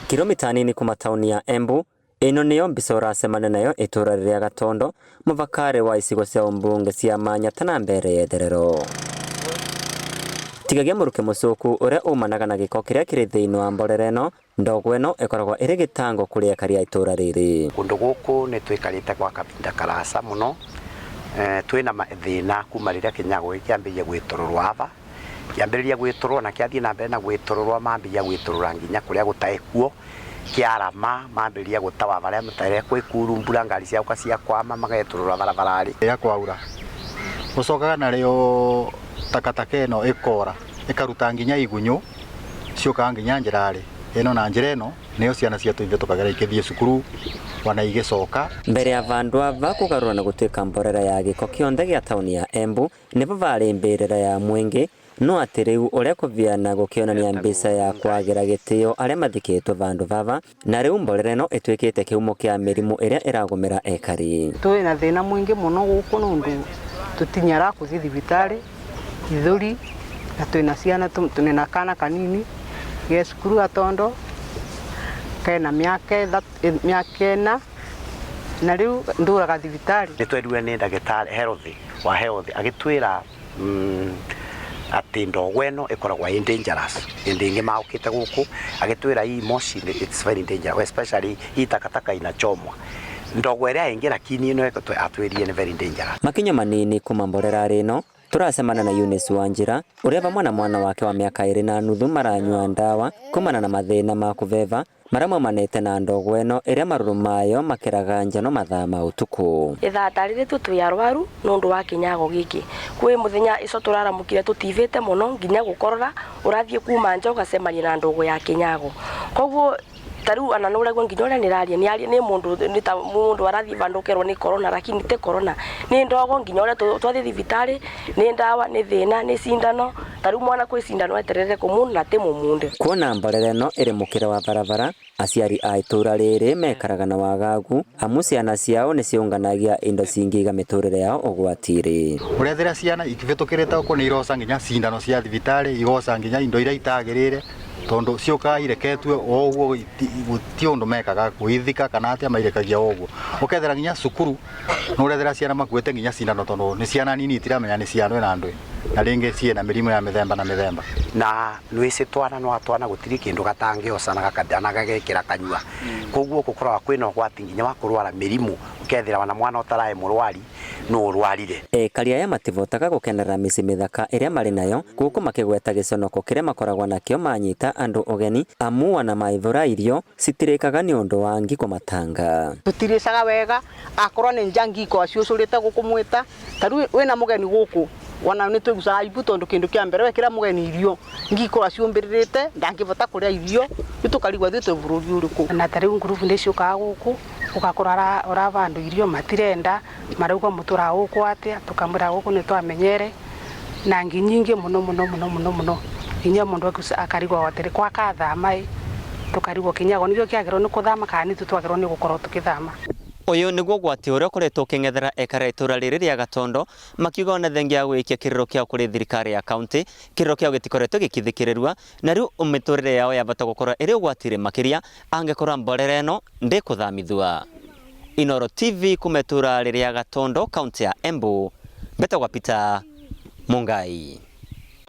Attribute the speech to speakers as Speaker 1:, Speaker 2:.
Speaker 1: Kilomita nini kuma tauni ya Embu, ĩno nĩyo mbica ũracemania nayo itũra rĩrĩa Gatondo, mũbakarĩ wa icigo cia ũmbunge cia Manyata na Mbeere ya Itherero. Tigagia mũrukĩ mũcuku ũrĩa umanaga na gĩko kĩrĩa kĩrĩ thĩinĩ wa mborera ĩno, ndogo ĩno ĩkoragwo ĩrĩ gĩtango kũrĩ ekari a itũra rĩrĩ.
Speaker 2: Kũndũ gũkũ nĩ tũikarĩte gwa kahinda karasa mũno, twĩna mathĩna kuma rĩrĩa kĩnyago gĩkĩambĩrĩria gwĩtũrũrwo aba, kĩambĩrĩria gwĩtũrũrwo na kĩathiĩ na mbere na gwĩtũrũrwo mambĩrĩria gwĩtũrũra nginya kũrĩa gũtarĩ kuo, kĩarama mambĩrĩria gũtawa barĩa mũtarĩ kwĩ kuru mbura ngari ciaũka ciakwama magetũrũra barabararĩ.
Speaker 3: Rĩrĩa kwaura gũcokaga narĩo takataka ĩno ĩkora ĩkaruta nginya igunyũ ciũkaga nginya njĩrarĩ ĩno na njĩra ĩno nĩyo ciana ciatũ ibĩtũkagĩra ikĩthiĩ cukuru ona igĩcoka.
Speaker 1: Mbere ya vandu ava kũgarũra na gũtuĩka mborera ya gĩko kĩonthe gĩa tauni ya Embu, nĩvo varĩ mbĩrĩra ya mũingĩ, no atĩ rĩu ũrĩa kũviana gũkĩonania mbica ya kwagĩra gĩtĩo arĩa mathikĩtwo vandũ vava, na rĩu mborera ĩno ĩtuĩkĩte kĩhumo kĩa mĩrimũ ĩrĩa ĩragũmĩra ekari.
Speaker 4: Twĩna thĩna mũingĩ mũno gũkũ nũndũ tũtinyara kũthiĩ thibitarĩ ithũri na twĩna ciana twĩna kana kanini ge cukuru Gatondo kena mĩaka 4 na rĩu ndũraga thibitarĩ.
Speaker 2: Nĩ twerirwe nĩ ndagĩtarĩ health wa health agĩtwĩra atĩ ndogo ĩno ĩkoragwo ĩ dangerous. Hĩndĩ ĩngĩ maũkĩte gũkũ agĩtwĩra hii moshi it's very dangerous especially hii takataka inachomwa. Ndogo ĩrĩa ĩngĩ lakini ĩno atwĩrire nĩ very dangerous.
Speaker 1: Makinya manini kuma mborera ĩno tũracemana na Eunice Wanjira ũrĩa vamwe na mwana wake wa mĩaka 2.5 maranyua ndawa kumana na mathĩna ma kũveva marĩa maumanĩte na ndogo ĩno ĩrĩa marũrũ mayo makĩraga njano mathaa ma ũtukũ.
Speaker 5: Ithaa ta rĩrĩ tu twĩ arwaru nũndũ wa kĩnyago gĩkĩ. Kwĩ mũthenya ico tũraramũkire tũtivĩte mũno nginya gũkorora ũrathiĩ kuma nja ũgacemania na ndogo ya kĩnyago. Koguo ta rĩu ona nĩ ũraigua nginya ũrĩa ndĩraria nĩ mũndũ nĩ ta mũndũ arathiĩ vandũ ũkerwo nĩ corona lakini ti corona nĩ ndogo nginya ũrĩa twathiĩ thibitarĩ nĩ ndawa nĩ thĩna nĩ cindano ta rĩu mwana kwĩ cindano eterere kũmunda na ti mũmunde.
Speaker 1: Kuona mborera ĩno ĩrĩ mũkĩra wa barabara, aciari a itũra rĩrĩ mekaraga na wagagu amu ciana ciao nĩ ciũnganagia indo cingĩiga mĩtũrĩre yao ũgwati-rĩ.
Speaker 3: Ũrethera ciana ikĩbĩtũkĩrĩte gũkũ nĩ iroca nginya cindano cia thibitarĩ, igoca nginya indo iria itagĩrĩire tondũ ciũkaga ireketwe o ũguo gũtirĩ ũndũ mekaga gwĩthika kana atĩa mairekagia o ũguo. Ũkethera nginya cukuru nĩ ũrethera ciana makuĩte nginya cindano tondũ nĩ ciana nini itiramenya nĩ cia ndũĩ na ndũĩ na rĩngĩ ciĩna mĩrimũ ya mĩthemba na mĩthemba.
Speaker 2: Na nwĩcĩ twana no twana gũtirĩ kĩndũ gatangĩoca na gakathiĩ na gagekĩra kanyua. Koguo gũkoragwo kwĩna ũgwati nginya wa kũrwara mĩrimũ ũkethera ona mwana ũtaraĩ mũrwari no ũrwarire.
Speaker 1: Ekari aya mativotaga gũkenerera mĩciĩ mĩthaka ĩrĩa marĩ nayo gũkũ makĩgweta gĩconoko kĩrĩa makoragwo nakĩo manyita andũ ũgeni amu ona maithũra irio citirĩkaga nĩ ũndũ wa ngi kũmatanga.
Speaker 4: Tũtirĩcaga wega akorwo nĩ nja ngi ikoragwo ciũcũrĩte gũkũmwĩta ta rĩu wĩna mũgeni gũkũ ona nĩ tũigucaga aibu tondũ kĩndũ kĩa mbere wekĩra mũgeni irio ngi ikoragwo ciũmbĩrĩrĩte ndangĩbota kũrĩa irio rĩu tũkarigwo ithuĩ twĩ bũrũri ũrĩkũ.
Speaker 6: Na ta rĩu ngurubu nĩ ciũkaga gũkũ ũgakora ũravandwo irio matirenda marauga mũtũraga gũkũ atĩa tũkamwĩra gũkũ nĩ twamenyere na ngi nyingĩ mũno mũno mũno mũno mũno nginya mũndũ akarigwo atĩrĩ gwakathama ĩ tũkarigwo kĩnyago nĩkĩo kĩagĩrĩirwo nĩ kũthama kana nĩ ithuĩ twagĩrĩirwo nĩ gũkorwo tũkĩthama.
Speaker 1: Ũyũ nĩguo ũgwati ũrĩa ũkoretwo ũkĩng'ethera ekara itũra rĩrĩ rĩa Gatondo makiuga ona thengia ya gũikia kĩrĩro kĩao kũrĩ thirikari ya kaunti kĩrĩro kĩao gĩtikoretwo gĩkĩthikĩrĩrua na rĩu mĩtũrĩre yao yabata gũkorwo ĩrĩ ũgwati-rĩ makĩria angĩkorwo mborera ĩno ndĩkũthamithua. Inooro TV kuma itũra rĩrĩa Gatondo kaunti ya Embu, mbetagwa Peter Mungai.